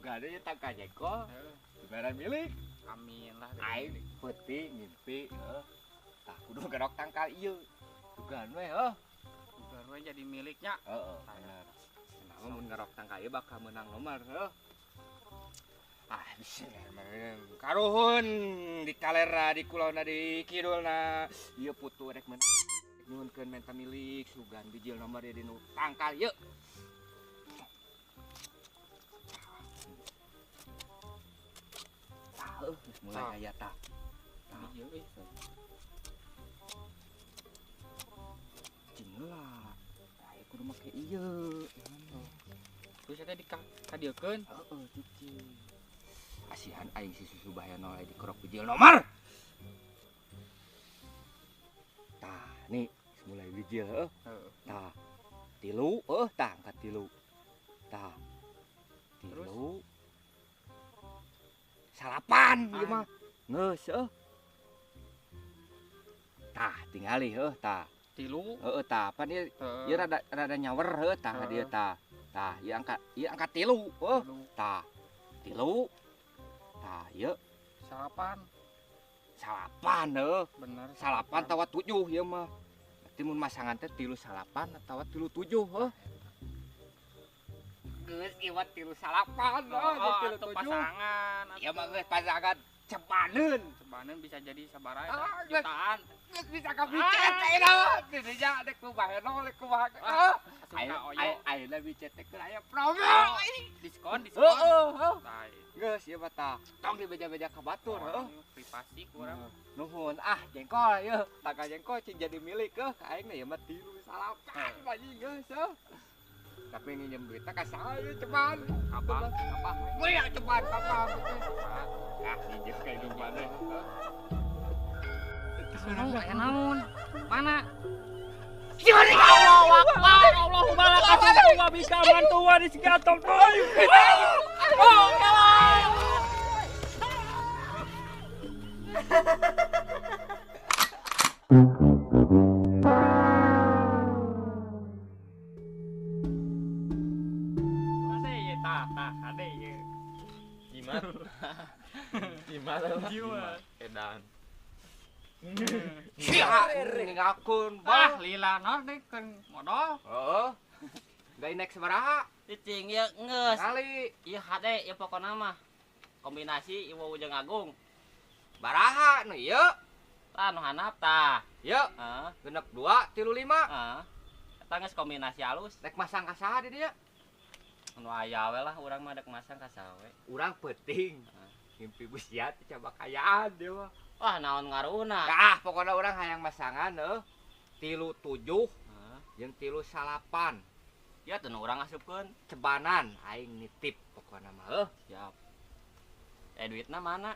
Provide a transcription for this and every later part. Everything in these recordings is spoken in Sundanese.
Sugane ya tangkal jengkol. Dibere milik. Amin lah. Aing peuting ngimpi heuh. Tah kudu gerok tangkal ieu. Sugan we heuh. Sugan we jadi miliknya. Heeh, bener. Kenapa mun ngerok tangkal ieu bakal menang nomor heuh. Ah, bismillahirrahmanirrahim. Karuhun di kalera di kulona di kidulna. Ieu putu rek menang. Nyuhunkeun menta milik sugan bijil nomor ieu dinu tangkal ieu. Tah, geus mulai aya tah. Tah ieu euy. Cing lah. Tah ieu kudu make ieu. Terus eta dikadieukeun. Heeh, cicing. Asihan aing si susu bahaya nolai dikerok bijil nomor. Tah, nih mulai bijil heuh. Tah. Tilu heuh, tah angkat tilu. Tah. Tilu. Salapan ieu mah. Geus heuh. Tah, tingali heuh tah. Tilu. Heeh tah, pan ieu ieu rada rada nyawer heuh tah dieu tah. Tah, ieu angkat tilu heuh. Tah. Tilu. Tah, ieu salapan. Salapan heuh. Bener. Salapan tawa 7 ieu mah. Berarti mun masangan teh 3 salapan atawa 3 7 heuh. Geus ieu mah 3 salapan heuh, 3 7. Pasangan. Ieu mah geus pasangan cebaneun. Cebaneun bisa jadi sabaraha jutaan. Geus bisa ka micet ayeuna. Didinya dek kumaha nol dek kumaha. Ayeuna micet teh keur aya promo. Diskon, diskon. Heeh, heuh. Geus ieu mah tah. Tong dibeja-beja ka batur heuh. Privasi kurang. Nuhun ah jengkol ieu. Tangkal jengkol cing jadi milik heuh ka aing ieu mah 3 salapan anjing geus heuh. Tapi nginjem duitna ka saha ieu ceban? Abang, abang. Moal ceban abang. Ah, nginjem ka indung maneh. Anu aya naon? Mana? Allahu Akbar, Allahumma laka sumtu wa bika amantu wa rizqa atamtu. Oh, Jimat. Jimat. Jimat. Edan. Ya, ngakun bah lila nor deh kan modal. Heeh. Gak naik sabaraha? Cicing ieu geus. Kali. Ieu hade ieu pokona mah. Kombinasi ieu jeung Agung. Baraha nu ieu? Tah nu handap tah. Ieu. Heeh. 6 2 3 5. Heeh. Eta geus kombinasi halus. Rek masang ka saha di dieu? Nu aya we lah urang mah dek masang ka saha we. Urang peuting. Mimpi busiat coba kayaan dia mah. Wah, naon ngaruhna? Ah, pokoknya orang hayang masangan heuh. 3 7 jeung 3 salapan. Ya teu urang asupkeun. Cebanan aing nitip pokokna mah heuh. Siap. Duitna mana?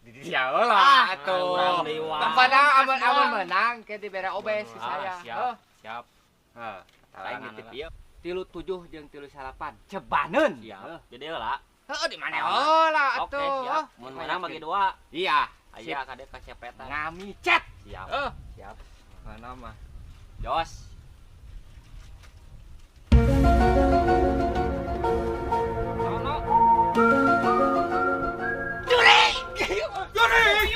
Di dia heula atuh. Pokokna amun menang ke dibere obes si saya. Siap. Siap. Heuh, aing nitip ieu. 3 7 jeung 3 salapan. Cebaneun. Siap. Jadi heula. Heuh, di mana heula atuh. Oke, siap. Mun menang bagi dua. Iya. Aya kade kacepetan. Ngamicet. Siap. Siap. Mana mah? Jos. Sono. Juri! Juri!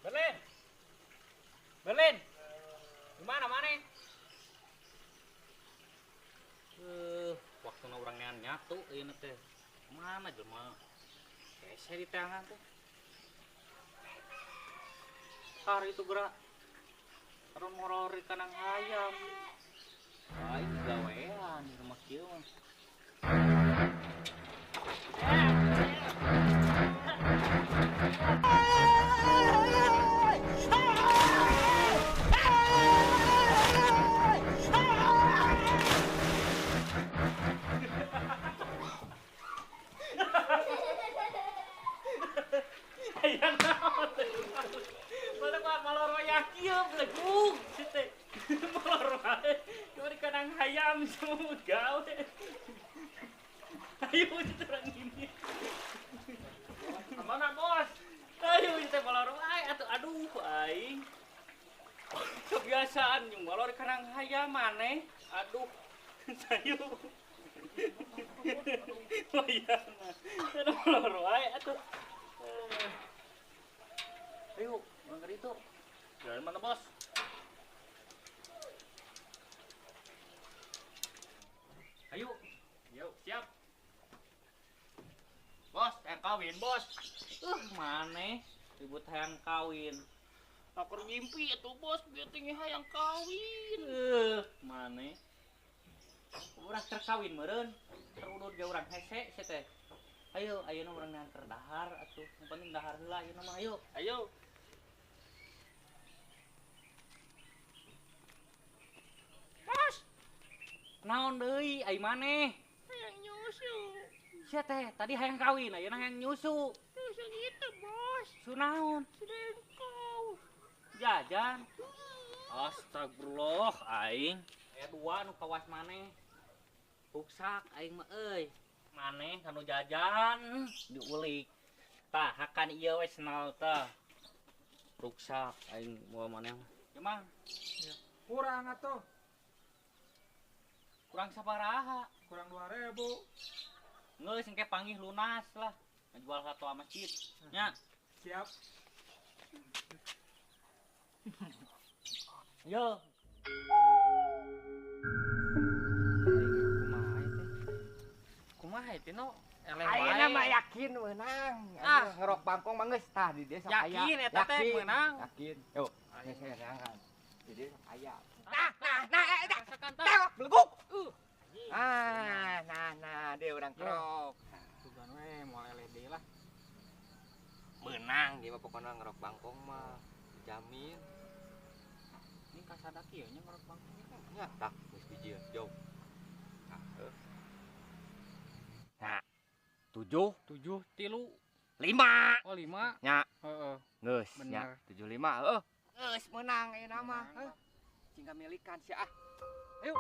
Berlin. Berlin. Gimana mana? Waktu urang nean nyatu ieu teh. Mana jelema? Hese di tangan teh. Hari itu gerak. Terus morori kanang hayam. Aing gawean di rumah kieu mah. Aya naon teh? Mana mah molor wayah kieu belegug si teh. Molor wae. Cuma di kandang hayam semua gawe. Ayo si orang ini. Mana bos? Ayo si teh molor wae atuh aduh aing. Kebiasaan jeung molor di kandang hayam maneh. Aduh. Sayu. Wayahna. Aduh molor wae atuh. Ayo, urang ka ditu. Jalan mana, Bos? Ayo. Yuk, siap. Bos, hayang kawin, Bos. Maneh ribut hayang kawin. Takor ngimpi atuh, Bos, bieu teh hayang kawin. Maneh. Urang keur kawin meureun. Terudut ge urang hese sia teh. Ayo, ayeuna urang nganter dahar atuh. Yang penting dahar heula ayeuna mah, ayo. Ayo. Bos. Naon deui ai maneh? Hayang nyusu. Sia teh, tadi hayang kawin, ayeuna hayang nyusu. Nyusu gitu, Bos. Su naon? Sedengkau. Jajan. Astagfirullah aing. Aya dua nu kawas maneh. Ruksak aing mah euy. Maneh kanu jajan diulik. Tah hakan ieu we senal tah. Ruksak aing moal maneh mah. Gimana? Ya. Kurang atuh. Kurang sabaraha? Kurang 2000. Geus engke panggih lunas lah. Ngajual satu masjid. Nya. Siap. Yo. Kumaha teh no? Eleh wae. Ayeuna mah yakin meunang. Ah. Ngerok bangkong mah geus tah di desa aya. Yakin eta teh meunang. Yakin. Yo, geus saya di desa aya. Nah, nah, nah, nah, beleguk. Ah, nah, nah, dia urang kerok. Tugan we moal eleh deui lah. Meunang dia mah pokona ngerok bangkong mah. Dijamin. Ini kasada kieu nya ngerok bangkong teh. Nya, tah geus bijil, jauh. Tah, heuh. Nah, 7 7 3 5. Oh, 5. Nya. Heeh. Geus nya 75 heuh. Geus meunang ayeuna mah. Heuh. Cing kamilikan sia ah. Ayo.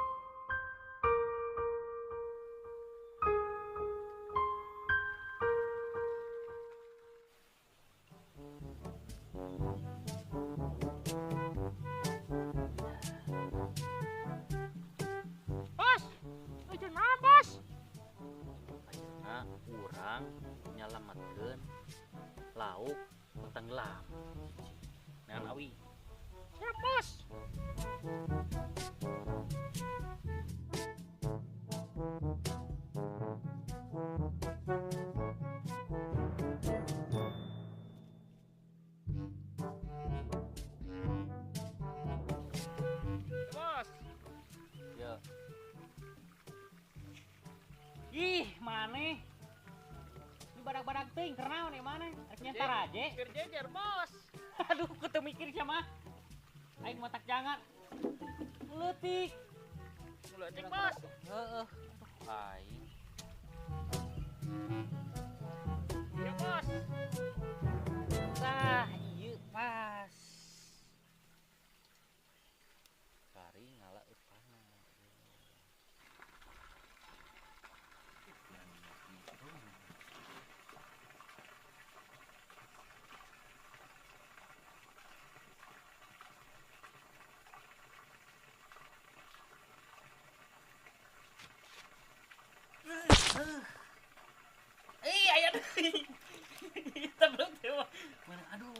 Bos, nuju naon, Bos? Ayeuna urang nyalametkeun lauk nu tenggelam. Neangan awi. Siap, Bos. Bos. Ya. Ih, maneh. Ini badak-badak teuing keur naon ieu maneh? Rek nyentar aja. Keur jejer, Bos. Aduh, ku teu mikir sia mah. Aing matak jangan. Leutik. Leutik, Bos. Heeh. Aduh, aing. Ya, Bos. Tah, ieu pas. Kari ngala eupana. Ih, aya deui. Tebel teh mah. Mana aduh.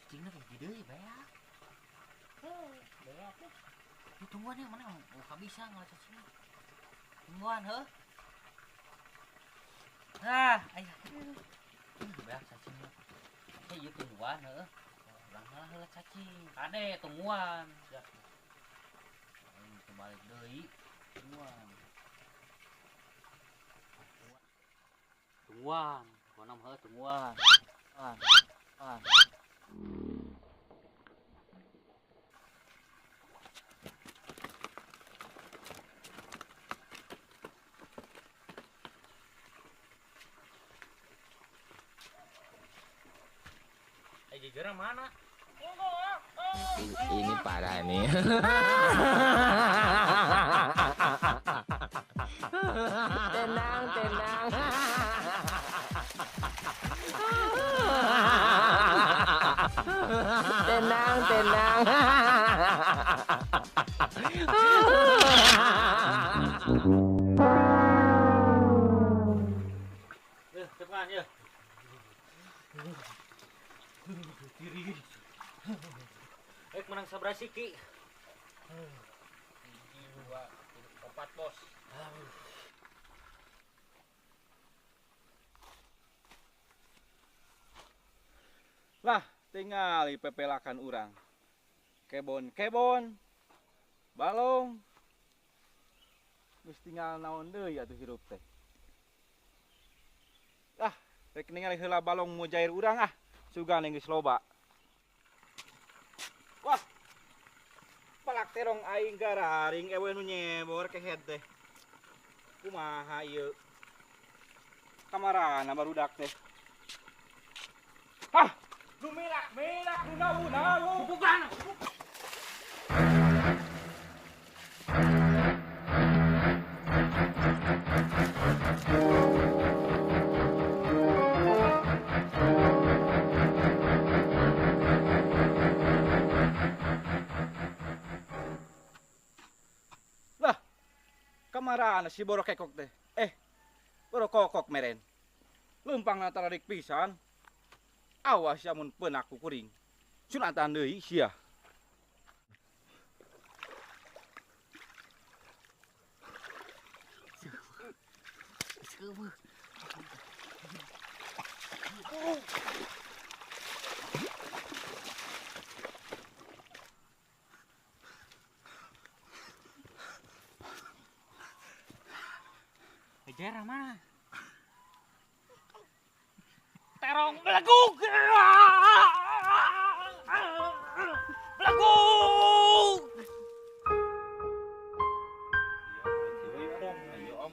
Cicingna hiji deui beak. Heuh, beak teh. Ieu tungguan ya mana oh kabisa ngala cacingna. Tungguan heuh. Nah, aya. Beak cacingna. Ieu tungguan heuh. Urang malah heula cacing. Kade tungguan. Ya. Aing teu balik deui. Tungguan. Tungguan. Pokona mah heuh tungguan. An. An. Jera mana? Ini parah nih. Tenang, tenang. Tenang, tenang. Teman ya. Kiri. Menang sabrasi Ki. 1, 2, 4 bos. Lah, tinggal pepelakan urang. Kebon-kebon. Balong. Geus tinggal naon deui atuh hirup teh. Ah, rek ningali heula balong mujair urang ah. Sugan geus loba. Wah. Palak terong aing gararing ewe nu nyebor kehed teh. Kumaha ieu? Kamarana barudak teh. Hah, nu melak-melak nu nawu-nawu. Bukan. Kamarana si borokekok teh. Borokokok meren. Leumpangna tararik pisan. Awas ya mun peunak ku kuring. Sunatan deui sia. Jera mana? Terong beleguk. Beleguk. Ayo om,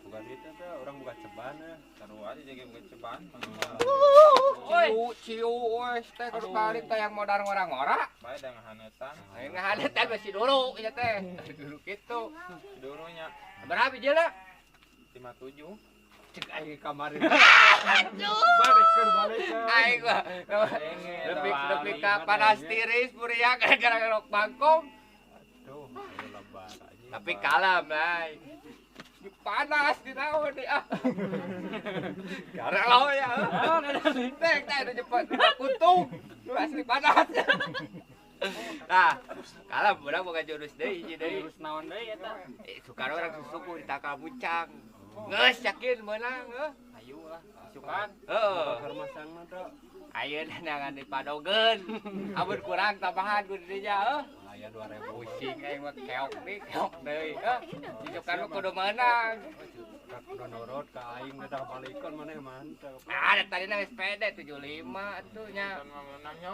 bukan itu teh orang buka ceban ya. Taruh aja jadi buka ceban. Oi, ciu, oi, teh kudu balik teh yang modar ngora-ngora. Bae da ngahanetan. Aing ngahanetan masih dulu ieu teh. Dulu kitu. Dulunya. Berapa bijilna? 57. Cek aing kamari. Balikeun balikeun. Aing mah lebih ka panas tiris buriak gara-gara ngerok bangkong. Aduh, lebar aja. Tapi kalem lah. Panas di naon di ah. Gara lo ya. Teh teh udah cepat untung. Lu asli panas. Nah, kalem urang boga jurus deui hiji deui. Jurus naon deui eta? Sukar orang susuku di takal bucang. Geus yakin meunang heuh. Ayo lah, sukan. Heeh. Masangna teh. Ayeuna nangan di padogeun. Amun kurang tambahan ku dinya heuh. Aya 2000 pusing aing mah keok deui, keok deui heuh. Sukan mah kudu meunang. Kudu nurut ka aing teh balikeun maneh mantep. Ah, tadi na geus pede 75 atuh nya.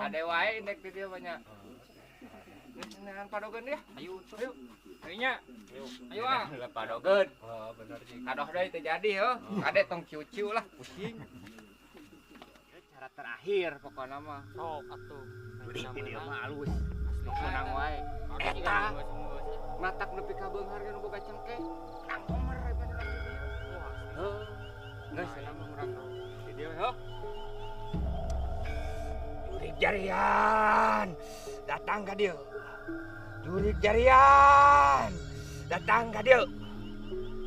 Ade wae indek di dieu mah nya. Geus nangan padogeun ya. Ayo, ayo. Ayo nya. Ayo ah. Padogeun. Oh, bener sih. Kadoh deui teu jadi heuh. Kade tong ciu-ciu lah pusing. Cara terakhir pokona mah. Sok atuh. Di dieu mah alus. Menang wae. Eta matak nepi ka beunghar ge nu boga cengkeh. Kang Omer bener di dieu. Heuh. Geus cenah mah urang di dieu heuh. Jurik jarian datang ka dieu. Jurik jarian datang ka dieu.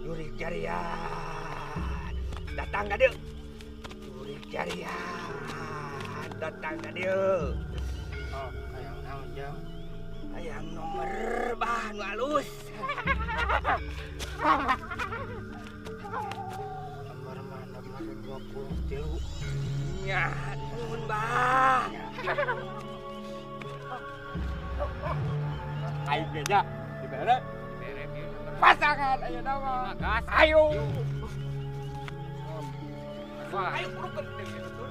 Jurik jarian datang ka dieu. Jurik jarian datang ka dieu. Oh, hayang naon jang? Hayang nomor bah nu alus. Nomor mah nomor 23. Nya, nuhun bah. Aing ge nya dibere. Dibere pasangan ayeuna mah. Gas. Ayo. Ayo kurukeun teh gitu.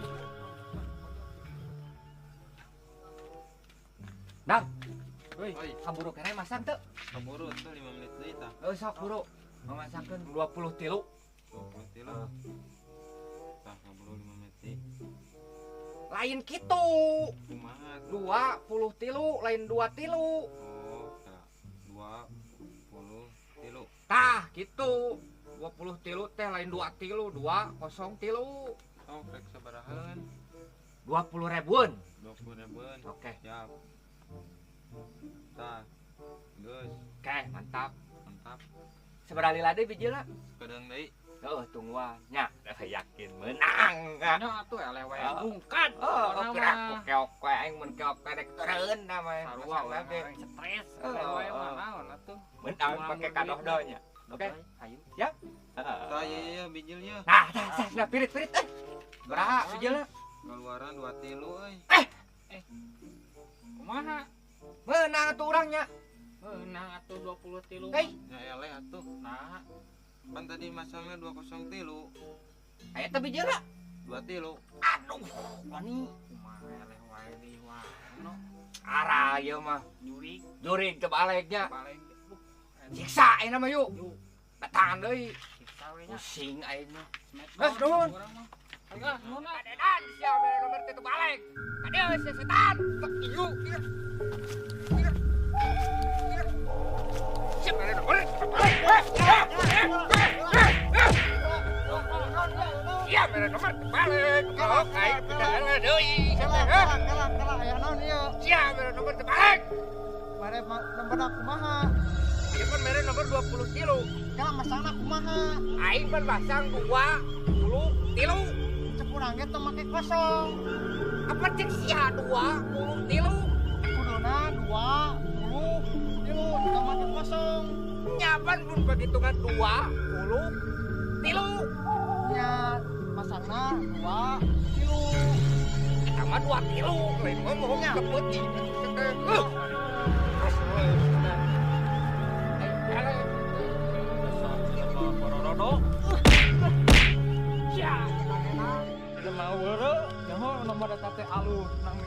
Dang. Hoi, kaburu keneh masang teu? Kaburu teh 5 menit deui tah. Heuh sok buru. Mamasangkeun 23. 23. Tah kaburu 5 menit deui. Lain kitu. Kumaha? 23 lain 23. Oh, tah. 23. Tah, kitu. 23 teh lain 23, 203. Oh, rek sabarahaan? 20 ribuan. 20 ribuan. Oke. Siap. Tah. Geus. Oke, mantap. Mantap. Sabaraha lila deui bijilna? Kadang deui. Heeh, tungguan. Nya, yakin menang. Nya atuh eleh wae rungkad. Oh, gerak keok we aing mun keok rek teureun na mah. Sarua we stres eleh wae mah naon atuh. Menang pake kadohdo nya. Oke, ayo. Siap. Tah ieu ieu bijilnya. Nah, tah, tah, nah, pirit-pirit eh. Beraha bijilna? Keluaran 23 euy. Eh. Kumaha? Menang atuh urang nya. Menang atuh 23. Hei, nya eleh atuh. Nah, pan tadi masangna 203. Aya teh bijilna 23. Aduh, wani kumaha eleh wae deui wah. Arah ieu mah jurig. Jurig teu balegnya. Baleg. Siksa ayeuna mah yuk. Datang deui. Siksa we nya. Pusing aing mah. Geus nuhun. Ayo nuhun. Kadedan sia mere nomor teh teu baleg. Kadeun sia setan. Ieu. Sia mere nomor teu baleg. Sia mere nomor teu baleg. Kalau aing teu eleh deui. Kalah kalah aya naon ieu? Sia mere nomor teu baleg. Mere nomorna kumaha? Ieu kan mere nomor 20 tilu. Kalah masangna kumaha? Aing pan pasang 23. Cek urang ge teu make kosong. Apa cek sia 23? Kuduna 23 teu make kosong. Nyapan pun penghitungan 23. Nya masangna 2 tilu. Eta mah 2 tilu, lain ngomong kepeuting. Mau nomor eta teh alus nang